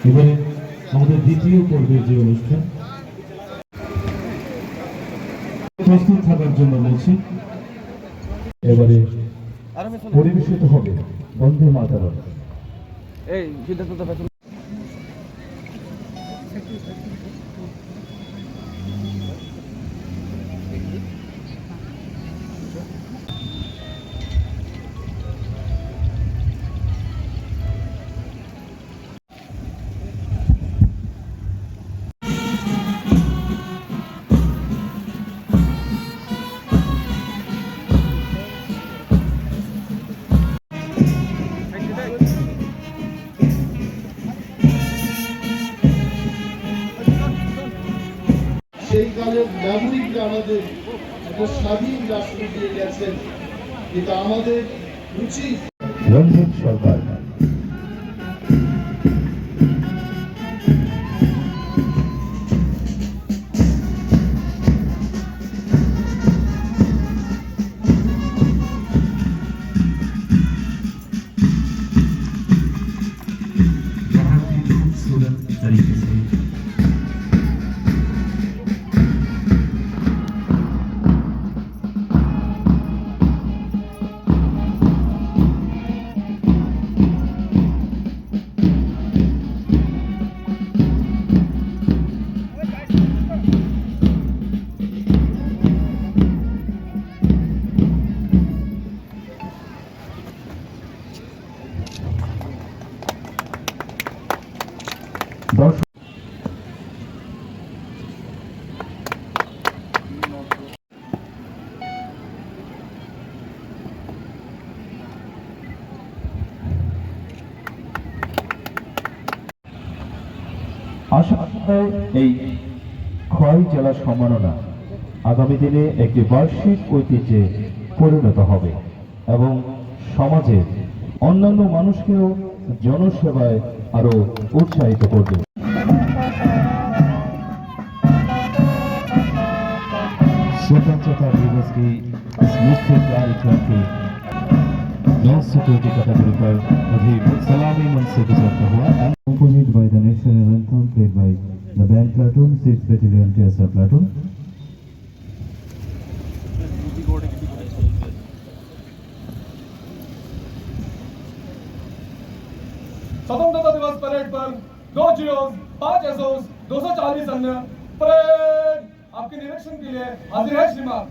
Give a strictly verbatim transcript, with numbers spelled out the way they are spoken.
এবারে আমাদের দ্বিতীয় পর্বের যে অনুষ্ঠান, প্রস্তুত থাকার জন্য বলছি। এবারে পরিবেশিত হবে বন্দে মাতরম। সেই কালের নাগরিকরা আমাদের একটা স্বাধীন রাষ্ট্র দিয়ে গেছেন, কিন্তু আমাদের উচিত রঞ্জিত সরকার। बहुत ही खूबसूरत तरीके से। দর্শক, আশা করি এই খোয়াই জেলা সম্মাননা আগামী দিনে একটি বার্ষিক ঐতিহ্যে পরিণত হবে এবং সমাজের অন্যান্য মানুষকেও জনসেবায় আরো উৎসাহিত করবে। स्वतंत्रता दिवस की इस मुख्य कार्यक्रम के नौ सौ कोटि का तंत्र पर अभी सलामी मंच से गुजरता हुआ। Accompanied by the national anthem played by the band platoon, sixth Battalion T S R platoon. स्वतंत्रता दिवस परेड पर दो जीओस, पांच एसओस, दो सौ चालीस अन्य परेड आपके निरीक्षण के लिए हाजिर है श्रीमान।